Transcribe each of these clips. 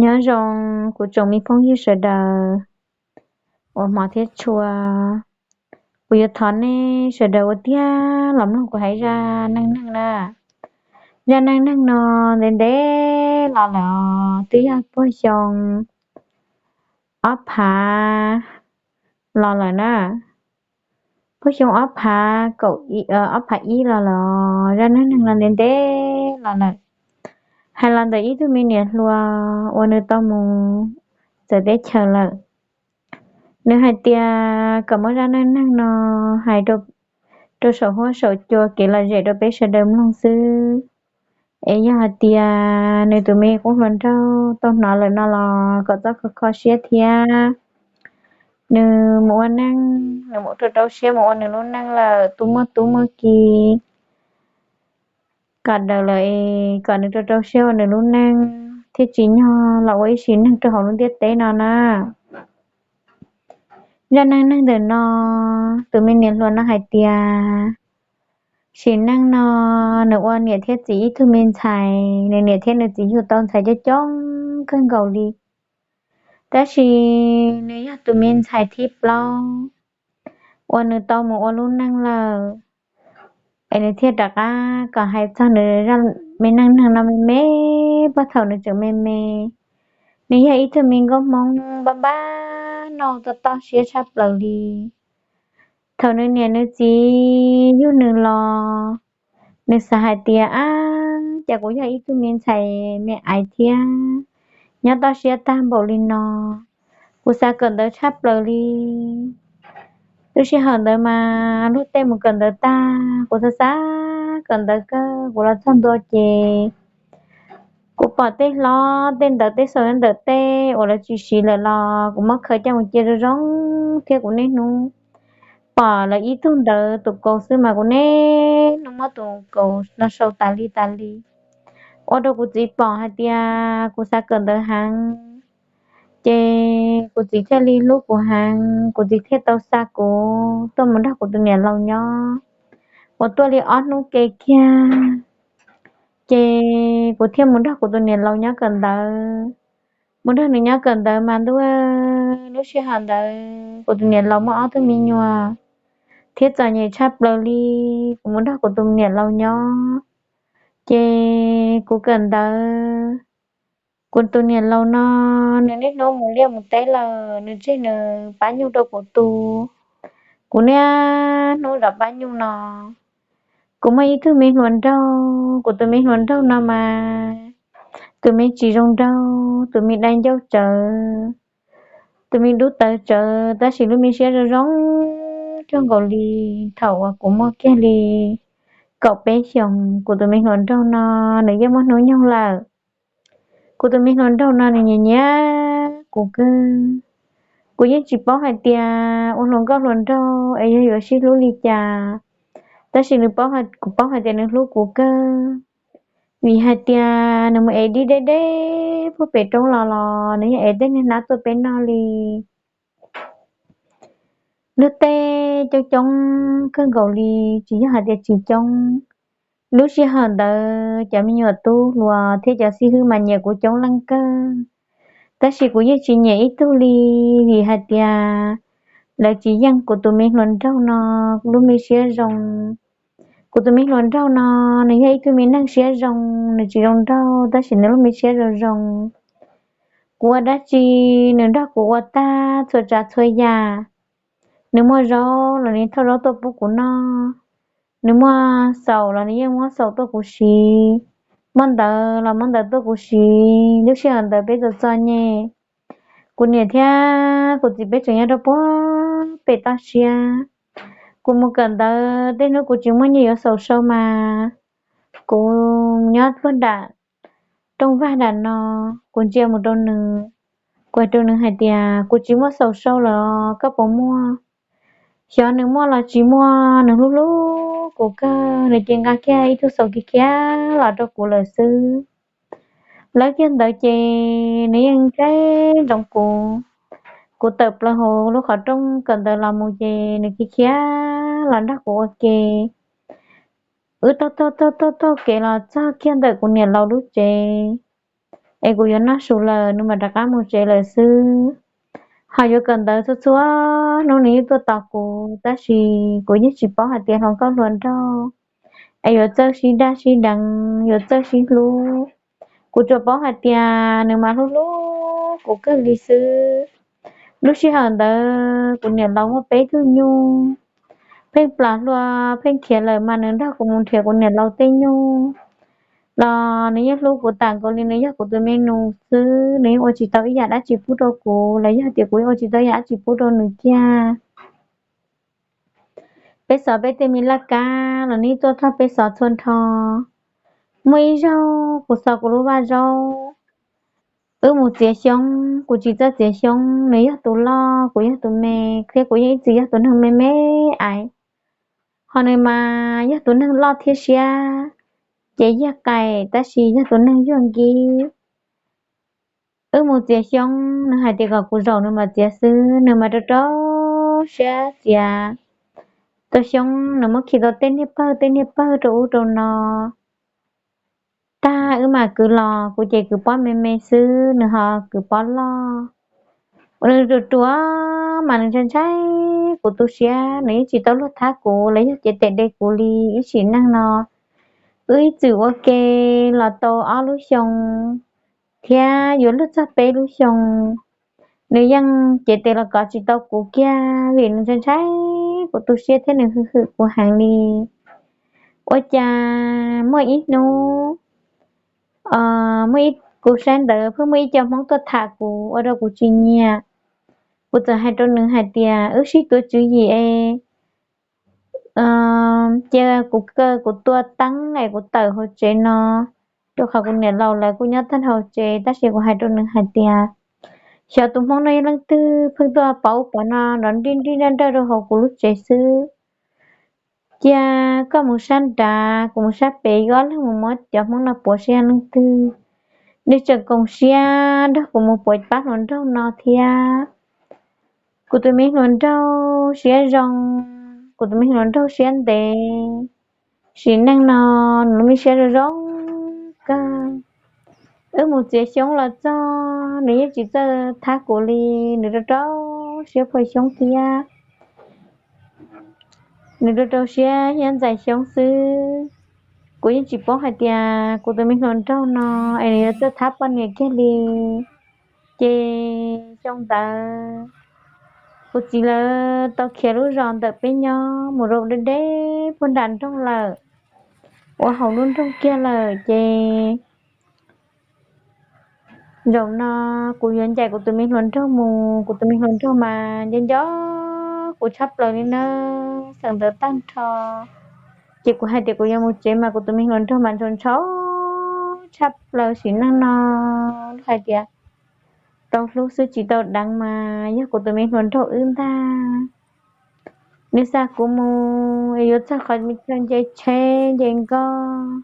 Nyob zoo kuv tsoom me phooj ywg sawv daws uas hmov thiab tshua, kuv yuav thov nej sawv daws ua tiag los mloog kuv hais zaj neej neeg na. Zaj neej neeg no ntev ntev los lawm os, twb yog puag xyoo ob phav los lawm na. Puag xyoo ob phav kaum, ob phav ib los lawm os, zaj neej neeg no ntev ntev los lawm. Hais los ntawm ib tug me niam hluas uas nws tau mus txawv teb chaws lawm. Nws hais tias kom muab zaj neej neeg no hais rau saum huab saum cua kev lom zem rau peb sawv daws mloog xwb. Es yog hais tias nws tus me qub hluas nraug tau hnov lawm no los kom txhob kho kho siab thiab. Nws mus ua neej, nws mus rau rau siab mus ua nws lub neej lawm, tu muaj tub muaj ki kom daws lawm es kom nws rau rau siab ua nws lub neej thiaj tsim nyog los ua ib sim neej rau hauv lub ntiaj teb no na. Zaj neej neeg ntawm no, tus me niam hluas no hais tias, sim neej no nws ua niam thiab txiv ib tug me ntxhais, nws niam thiab nws txiv yug tau ntxhais coob coob kawg nkaus li. Tab sis nws yog tus me ntxhais thib plaub uas nws tau mus ua lub neej lawm, es nws thiaj rov qab kom hais txog nws zaj me neej neeg no me me, puag thaum nws tseem me me. Nws yog ib tug me nkauj Hmoob npab npab nauj, toj toj siab tshaj plaws li. Thaum nws niam nws txiv yug nws los, nws xav hais tias, ab, cas kuv yog ib tug me ntxhais me aiv thiab nyob toj siab tag npaum li no, kuv xav kawm ntawv tshaj plaws li. Lub sij hawm ntawd mas luag tej mus kawm ntawv tag, kuv xav xav kawm ntawv kawg, kuv los txog ntua ces kuv pom tej hlob tej ntawv tej xaus nyob ntawm tej uas lawv tsis siv lawm los kuv muab khaws coj mus cia zoo zoo thiab kuv niaj hnub pom lawv ib tug ntawv tus kaus xwb mas kuv niaj hnub muab tus kaus no sau tas li tas li. Ua rau kuv txiv pom hais tias kuv xav kawm ntawv heev, ces kuv txiv thiaj li hlub kuv heev, kuv txiv thiaj tau xa kuv tuaj mus nrog kuv tus niam laus nyob. Uas tuaj li ob hnub ke kiag, ces kuv thiaj mus nrog kuv tus niam laus nyob kawm ntawv. Mus nrog nws nyob kawm ntawv mas ntuj, lub sij hawm ntawd kuv tus niam laus muaj ob tug me nyuam thiab txom nyem tshaj plaws li. Kuv mus nrog kuv tus niam laus nyob, ces kuv kawm ntawv. Kuv tus niam laus no, nws niaj hnub mus liaj mus teb lawm, nws tseg nws pab nyuj rau kuv tu, kuv niaj hnub zov pab nyuj no. Kuv muaj ib tug me hluas nraug, kuv tus me hluas nraug no mas tus me tsis zoo nraug, tus me dai ncauj tsawv, tus me dub tawv tsawv, tab sis lub me siab zoo zoo cuag nkaus li thaum uas kuv muaj kiag li kaum peb xyoos. Kuv tus me hluas nraug no nws yeej muaj hnub nyoog lawm. Kuv tus me hluas nraug no nws nyiam nyiam kuv kawg. Kuv yeej tsis paub hais tias ua hluas nkauj hluas nraug es yog yuav sib hlub li cas, tab sis nws paub, kuv paub hais tias nws hlub kuv kawg, vim hais tias nws mus ev dib deb deb puag pem roob los los nws yeej ev tej niag hnab tuaj peb noj li. Luag tej coob coob kawg nkaus li, tsis yog hais tias tsis coob. Lub sij hawm ntawd cov me nyuam tub hluas thiab cov xib hwb mas nyiam kuv coob leej kawg, tab sis kuv yeej tsis nyiam ib tug li, vim hais tias lawv tsis yeej kuv tus me hluas nraug no lub me siab zoo. Kuv tus me hluas nraug no, nws yog ib tug me neeg siab zoo, nws tsis zoo nraug tab sis nws lub me siab zoo zoo. Kuv ua dab tsi, nws nrog kuv ua tag txhua tsav txhua yam. Nws muaj zaub los nws thauj zaub tuaj pub kuv noj, nws muaj xaum los nws yeej muab xaum tuaj kuv siv, muaj ntawv los muab ntawv tuaj kuv siv. Lub sij hawm ntawd peb txom txom nyem, kuv niam thiab kuv txiv peb tseem nyob rau puag pem toj siab. Kuv mus kawm ntawv tej hnub kuv tsis muaj nyiaj yuav xaum sau mas kuv nyob puag nram rooj vag nram no, kuv ntsia mus rau nws, kuv hais rau nws hais tias, kuv tsis muaj xaum sau lawm, koj puas muaj? Xyov nws muaj los tsis muaj, nws hlub hlub kuv kawg, nws cia nqa kiag ib tug xaum khiav khiav los rau kuv lawm xwb. Lawv kiag ntawd ces nws yeej ntseb ntsoov kuv. Kuv tawm plaws hauv lub qhov rooj kawm ntawv los mus ces nws khiav khiav los nrog kuv ua ke. Wb taug taug taug taug taug kev los txog kiag ntawm kuv niam laus lub tsev. es kuv yuav noj su lawm nws mam rov qab mus tsev lawm xwb. Ho yuav kawm ntawv txhua txhua hnub nws yeej tuaj tos kuv, tab sis kuv yeej tsis paub hais tias hluas nkauj hluas nraug es yuav txawj sib dag sib deev, yuav txawj sib hlub. Kuv tsuas paub hais tias nws mas hlub hlub kuv kawg li xwb. Lub sij hawm ntawd kuv niam laus muaj peb tug nyuj, pheej plam hlua, pheej khiav lawm mas nws nrog kuv mus nrhiav kuv niam laus tej nyuj los nws yeej hlub kuv tas nkaus li nws yog kuv tus me nus xwb. Nws yeej ua tsis tau ib yam dab tsi pub rau kuv los yog tias kuv yeej ua tsis tau ib yam dab tsi pub rau nws kiag. Peb xov peb tej me laj kab los nws tuaj txog peb xov txhua nrho. Muaj ib zaug kuv xov kuv lub vaj zaub, wb mus txiav xyoob, kuv tsis txawj txiav xyoob, nws yog tus loj kuv yog tus me, thiab kuv yeej ib txwm yog tus neeg me me aiv, ho nws mas yog tus neeg loj thiab siab ces yog qais tab sis yog tus neeg yuag nkib. Wb mus txiav xyoob, nws hais tias kom kuv zaum nws mam txiav xwb, nws mas rau rau siab txiav tau xyoob, nws muab khi tau tej niag pawg tej niag pawg rau ub rau no. Tag wb mam kwv los, kuv ces kwv pob me me xwb, nws ho kwv pob loj. Nws ruam ruam mas nws ntshai ntshai kuv tu siab, nws yeej tsis tau luag thab kuv los yog cev tes de kuv li. Ib sim neej no wb ib txwm ua ke los tau ob lub xyoo thiab yuav luag txog peb lub xyoo, nws yeej cev tes los kov tsis tau kuv kiag vim nws ntshai ntshai kuv tu siab thiab nws hwm hwm kuv heev li. Ua cas muaj ib hnub, muaj ib, kuv saib ntawd pheej muaj ib co Hmoob tuaj tham kuv ua rau kuv tsis nyiam. Kuv txawm hais rau nws hais tias wb sib tuav tswv yim es cia kuv kaw kuv tua teeb es kuv tawm hauv tsev no, rau qhov kuv niam laus lawv kuj nyob tag hauv tsev, tab sis kuv hais rau nws hais tias xyov tus Hmoob no yog leej twg pheej tuaj pov ub pov no nrov nrij nrij nrawj nrawj rau hauv kuv lub tsev xwb. Cia koj mus sab nrad, kuv mus sab pem, wb ob leeg mus muab cov Hmoob no puav saib yog leej twg. Nws tseem koom siab nrog kuv mus puav pab hluas nraug no thiab. Kuv tus me hluas nraug siab zoo, kuv tus me hluas nraug siab ntev. Sim neej no nws lub me siab zoo zoo kawg. Wb mus txiav xyoob los txog nws yeej tsis txawj thab kuv li, nws rau rau siab phua xyoob thiab. Nws rau rau siab thiab ntxais xyoob xwb. Kuv yeej tsis paub hais tias kuv tus me hluas nraug no es nws yuav txawj thab poj niam kiag li. Ces xyoo ntawd kuv txiv lawv tau khiav lub zos ntawm peb nyob mus rau deb deb puag nram nroog lawm, ua hauv lub nroog kiag lawm ces zaum no kuv yuav ncaim kuv tus me hluas nraug mus, kuv tus me hluas nraug mas nco nco kuv tshaj plaws li nawb. Xeem ntawd tag nrho ces kuv hais tias kuv yuav mus tsev mas kuv tus me hluas nraug mas ntshaus ntshaus tshaj plaws. Sim neej no hais tias tau hlub xwb tsis tau deev mas yog kuv tus me hluas nraug wb ntag. Nws xa kuv mus es yuav txog qhov me chaw nce tsheb nce nkoj,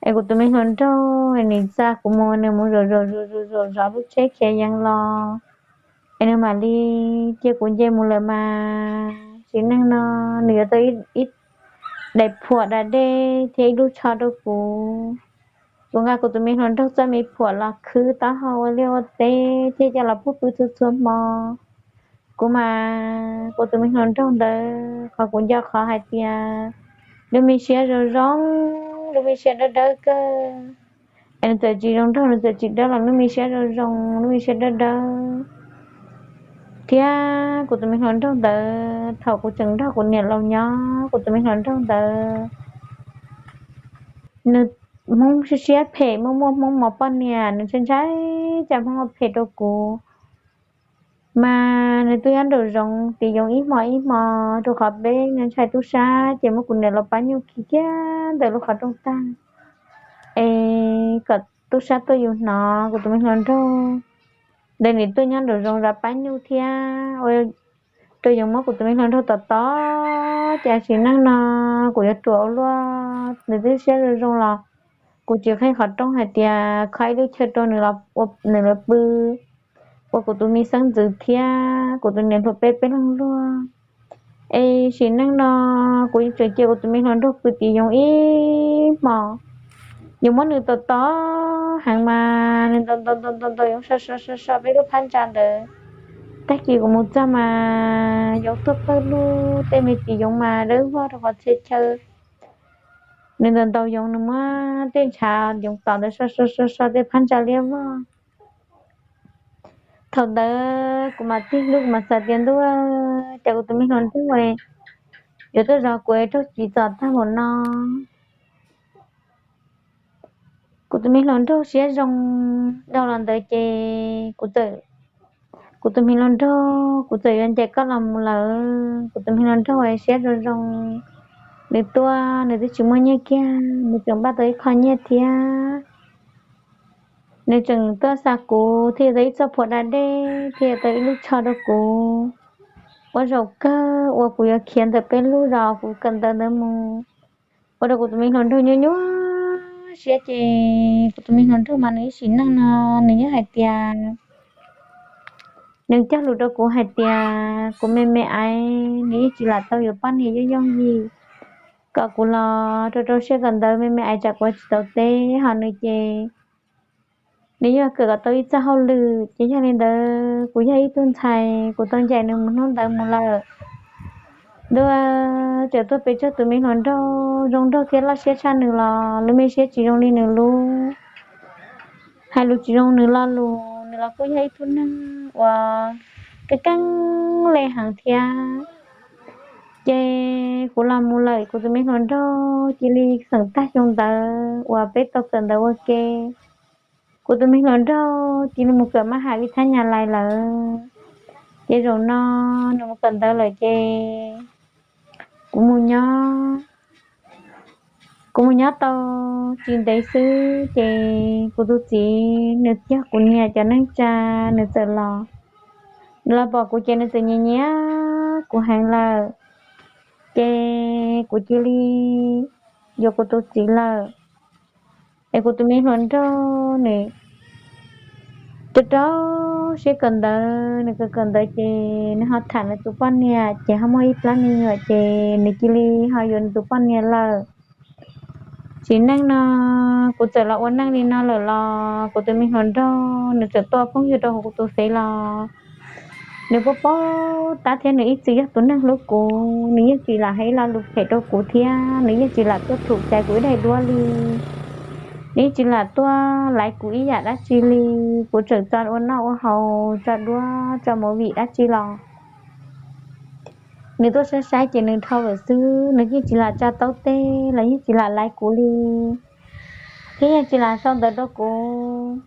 es kuv tus me hluas nraug nws xa kuv mus, nws mus zaum zaum zaum zaum zaum zov lub tsheb khiav yeev los, es nws mam li cia kuv nce mus lawm mas. Sim neej no nws yuav tau ib daim phuam da dej thiab ib lub tsho rau kuv. Kuv nqa kuv tus me hluas nraug txoj me phuam los khwb taub hau ua liaj ua teb thiab coj los pub pw txhua txhua hmo. Kuv mas kuv tus me hluas nraug ntawd qhov kuv nco qhov hais tias lub me siab zoo zoo, lub me siab dawb dawb kawg. Es nws txawm tsis zoo nraug, nws txawm tsis dawb los lub me siab zoo zoo, lub me siab dawb dawb. Thiab kuv tus me hluas nraug ntawd thaum kuv tseem nrog kuv niam laus nyob, kuv tus me hluas nraug ntawd nws Hmoob siab phem, muaj muaj Hmoob mos poj niam, nws ntshai ntshai cas Hmoob ua phem rau kuv. Mas nws tuaj nyob nraum zoov tiv yoov ib hmo ib hmo, rau qhov peb ntshai tub sab ces muab kuv niam laus pab nyuj khi kiag ntawm lub qhov rooj tag, es kom tub sab tuaj yus hnov. Kuv tus me hluas nraug ntawd nws tuaj nyob nraum zoov zov pab nyuj thiab ua rau yus muab kuv tus me hluas nraug tom tom. Ces sim neej no kuv yuav ruam ua luaj, nws twb siab zoo zoo los kuv tsis qhib qhov rooj hais tias kho ib lub chaw rau nws los pw ua kuv tus me xeeb ntxwv thiab kuv tus niam hluas peb peb leeg luag. Es sim neej no kuv yeej tseem cia kuv tus me hluas nraug pw tiv yoov ib hmos, yuav muab nws tom tom heev mas nws ntaus ntaus ntaus ntaus ntaus yoov so so so so peb lub phab ntsa ntawd. Tag kis kuv mus txog mas yoov tuag pawg lug, tej me tis yoov mas dawb vog rau qhov txhia chaw. Nws ntaus ntaus yoov, nws muab tej ntshav yoov tom ntawd so so so so tej phab ntsa liab vog. Thaum ntawd kuv mam tig hlub, kuv mam xav tias ntuj, cas kuv tus me hluas nraug yuav tuaj zov kuv es raug tsim txom tag npaum no. Kuv tus me hluas nraug siab zoo dhau los ntawd ces kuv txawm, kuv tus me hluas nraug, kuv txawm yuav ncaim koj los mus lawm. Kuv tus me hluas nraug siab zoo zoo, nws tuaj nws twb tsis muaj nyiaj kiag, nws tseem npaj tau ib qho nyiaj thiab. Nws tseem tuaj xa kuv thiaj tau ib txoj phuam da dej thiaj tau ib lub tsho rau kuv. Ua zaum kawg uas kuv yuav khiav ntawm peb lub zos kuv kawm ntawv ntawd mus, ua rau kuv tus me hluas nraug nyuaj nyuaj siab ces kuv tus me hluas nraug mas nws ib sim neej no nws yeej hais tias, nws cog lus rau kuv hais tias kuv me me aiv, nws yeej tsis lam tau yuav poj niam yooj yooj yim, kom kuv los rau rau siab kawm ntawv me me aiv tsam kuv tsis tau teb ho nws ces nws yog kawm kom tau ib txoj hauj lwm ces yog li ntawd kuv yog ib tug ntxhais kuv tau ncaim nws mus hnub ntawd mus lawm. Ntuj, tseem tuaj pem tsawg tus me hluas nraug zoo nraug thiab loj siab tshaj nws los lub me siab tsis zoo li nws lub. Hais lus tsis zoo nws lo lus, nws los kuj yog ib tug neeg uas keeb keeb le heev thiab. Ces kuv los mus lawm, kuv tus me hluas nraug cia li xeem tag xyoo ntawd uas peb tau kawm ntawv ua ke. Kuv tus me hluas nraug cia li mus kawm mab ham vij thab nyas lais lawm. Ces zaum no nws mus kawm ntawv lawm ces kuv mus nyob, kuv mus nyob tau tsis ntev xwb ces kuv tus txiv nws yog kuv niam cov neej tsa, nws txawm los, nws los pom kuv ces nws txawm nyiam nyiam kuv heev lawm. Ces kuv cia li yuav kuv tus txiv lawm. Es kuv tus me hluas nraug nws rau rau siab kawm ntawv, nws kawm kawm ntawv ces nws ho tham nws tus poj niam ces ho muaj ib plab me nyuam ces nws cia li ho yuav nws tus poj niam lawm. Sim neej no kuv txawm los ua neej li no lawm los kuv tus me hluas nraug nws txawm tuaj phooj ywg rau kuv tus txiv los nws paub paub tab thiab nws ib txwm yog tus neeg hlub kuv, nws yeej tsis lam hais ib lo lus phem rau kuv thiab nws yeej tsis lam tuaj thum cais kuv ib daim duab li. Nws yeej tsis lam tuaj laiv kuv ib yam dab tsi li. Kuv tseem tso ua noj ua haus, tso duab tso movie dab tsi los nws tuaj saib saib ces nws dhau lawm xwb, nws yeej tsis lam tsa taub teg los yeej tsis lam laiv kuv li, thiab yeej tsis lam sau ntawv rau kuv.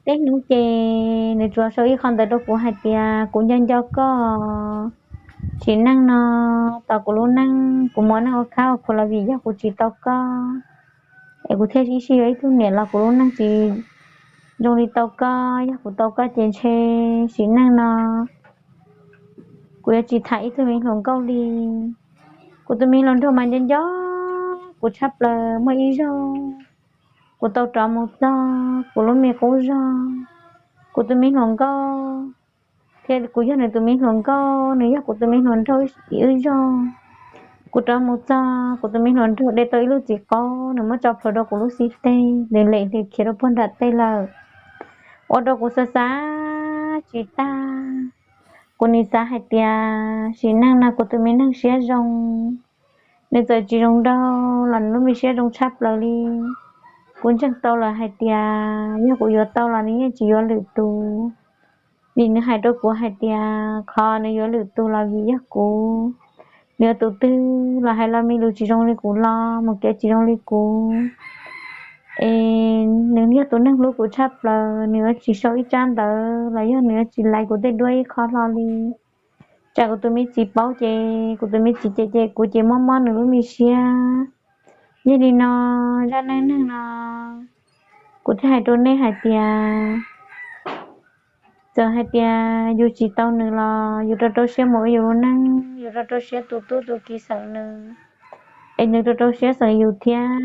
Tej hnub ces nws tsuas sau ib qho ntawv rau kuv hais tias kuv nco nco koj. Sim neej no tos kuv lub neej, kuv mus ua neej ua khab ua khuav los vim yog kuv tsis tau koj, es kuv thiaj ib sij yuav ib tug niam los kuv lub neej tsis zoo li tau koj. Yog kuv tau koj ces ntshe sim neej no kuv yuav tsis tham ib tug me hluas nkauj li. Kuv tus me hluas nraug mas nco nco kuv tshaj plaws. Muaj ib zaug kuv tau rov mus txog kuv lub me qub zog, kuv tus me hluas nkauj thiab kuv yog nws tus me hluas nkauj, nws yog kuv tus me hluas nraug ib zaug. Kuv rov mus txog kuv tus me hluas nraug de tau ib lub txiv qaub, nws muab tso plhuav rau kuv lub xib teg, nws lem hli khiav rau puag nram tej lawm. Ua rau kuv xav xav tsis tag. Kuv nim xav hais tias sim neej no kuv tus me neeg siab zoo, nws txawm tsis zoo nraug los nws lub me siab zoo tshaj plaws li. Kuv ntseeg tau lawm hais tias yog kuv yuav tau los nws yeej tsis yuav lwm tus, vim nws hais rau kuv hais tias qhov nws yuav lwm tus los vim yog kuv. Nws yuav tus twg los hais lo me lus tsis zoo li kuv los mus kev tsis zoo li kuv, es nws yog tus neeg hlub kuv tshaj plaws, nws yuav tsis sau ib tsab ntawv los yog nws yuav tsis laiv kuv tej duab ib qho hlo li. Tsam kuv tus me txiv paub ces kuv tus me txiv cem cem kuv ces mob mob nws lub me siab. Yog li no, zaj neej neeg no kuv thiaj hais rau nej hais tias txawm hais tias yus tsis tau nws los yus rau rau siab mus ua yus lub neej, yus rau rau siab tu tub tu kiv xeem nws, es nws rau rau siab xeem yus thiab,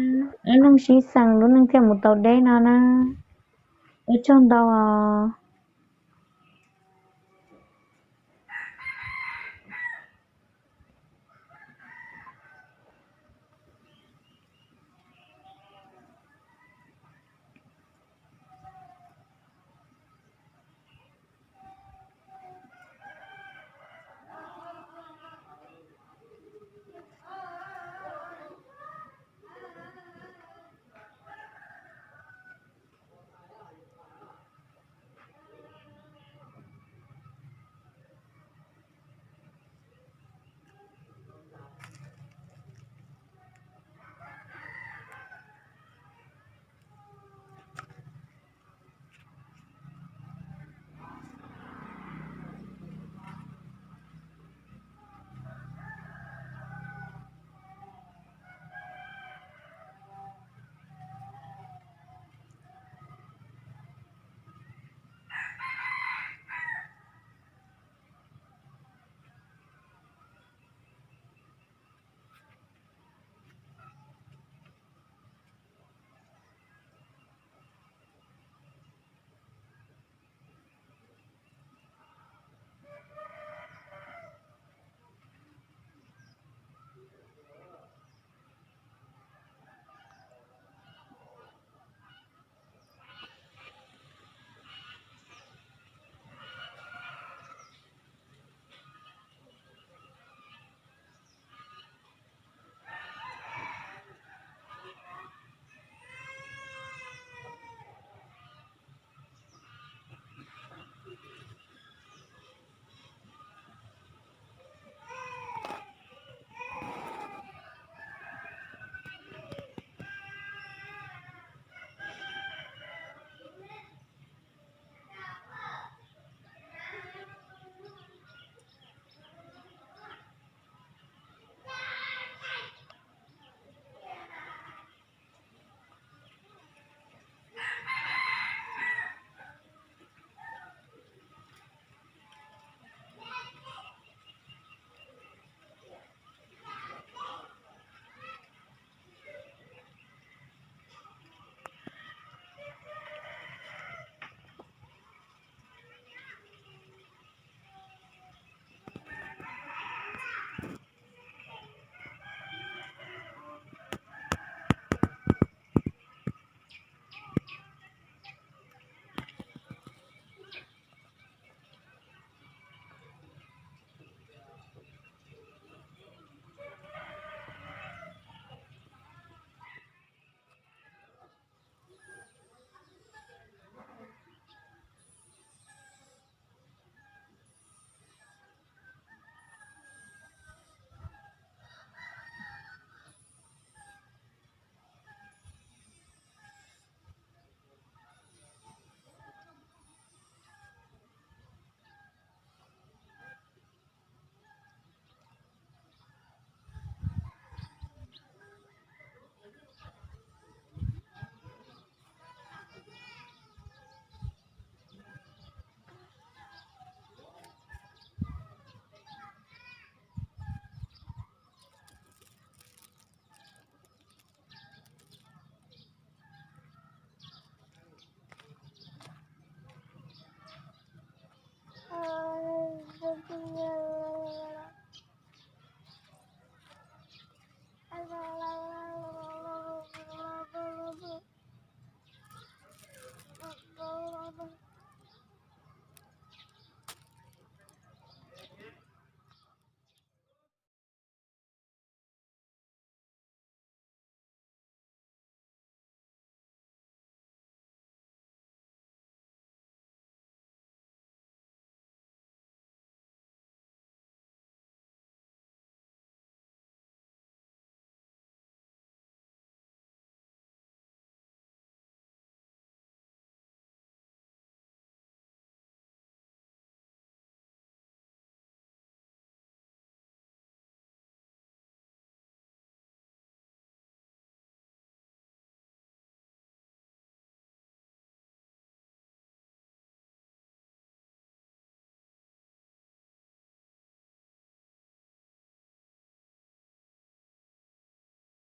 ob leeg sib xeem lub neej thiaj mus tau deb no na. Ua tsaug ntau os.